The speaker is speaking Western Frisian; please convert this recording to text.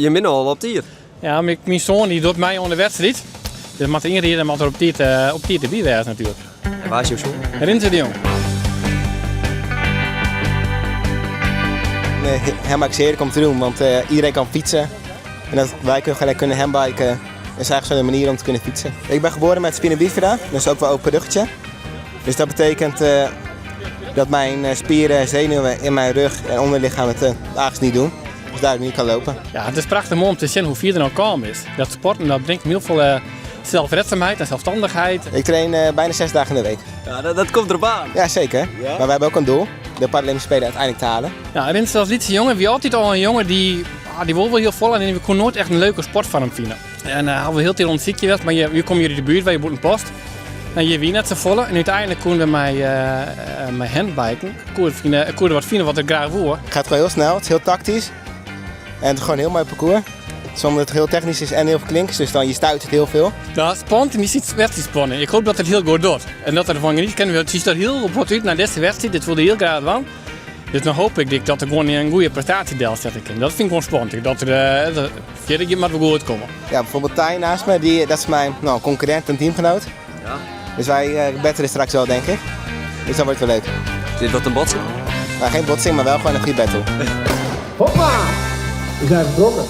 Je binne al op tiid. Ja, myn soan dy docht mei oan de wedstriid. Dus moat ynride en moat er op tiid, op tiid derby wêze natuerlik. En wa is jo soan? Rinze de Jong. Nee, handbike is heerlijk om te doen, want iedereen kan fietsen. En dat wij kunnen gelijk kunnen handbiken is eigenlijk zo de manier om te kunnen fietsen. Ik ben geboren met spina bifida, dus ook wel open ruggetje. Dus dat betekent dat mijn spieren en zenuwen in mijn rug en onderlichaam het eigenlijk niet doen. Dus daar ik niet kan lopen. Ja, it is prachtich moai om te sjen hoe fier er no kaam is. Dat sporten dat bringt hiel folle zelfredzaamheid en zelfstandigheid. Ik train bijna 6 dagen in de week. Ja, dat komt erop aan. Ja, zeker. Ja? Maar we hebben ook een doel, de Paralympische Spelen uiteindelijk te halen. Ja, Rinse als lytse jonge wie altyd al in jonge dy't, ah, dy wol wol hiel folle en we koene noait echt in leuke sport foar him fine. En hawwe we hiel tiid oan it sykjen west, mar je komme hjir út de buert wêr je bûten past. En hjir wie net safolle en úteinlik koene we mei handbiken koe er koe er wat fine wat er graach woe. Het gaat gewoon heel snel, het is heel tactisch. En het is gewoon een heel mooi parcours. Zonder dat het heel technisch is en heel veel klinkers, dus dan je stuit het heel veel. Nou, spannend en is wedstriidspanning. Ik hoop dat het hiel goed docht. En dat er fan geniet kin. Het ziet er hiel bot út nei dizze wedstriid. Dit wol er hiel graach dwaan. Dus dan hoop ik dat er gewoan in goede prestaasje delsette kin. Dat fyn ik gewoan spannend. Dat er, dat, fierder giet moat wol goed komme. Ja, bijvoorbeeld Tijn naast me, die, dat is mijn nou, concurrent en teamgenoot. Ja. Dus wij battelen straks wel, denk ik. Dus dat wordt wel leuk. Dit wordt een botsing? Nou, geen botsing, maar wel gewoon een goede battle. Hoppa! We zijn vertrokken.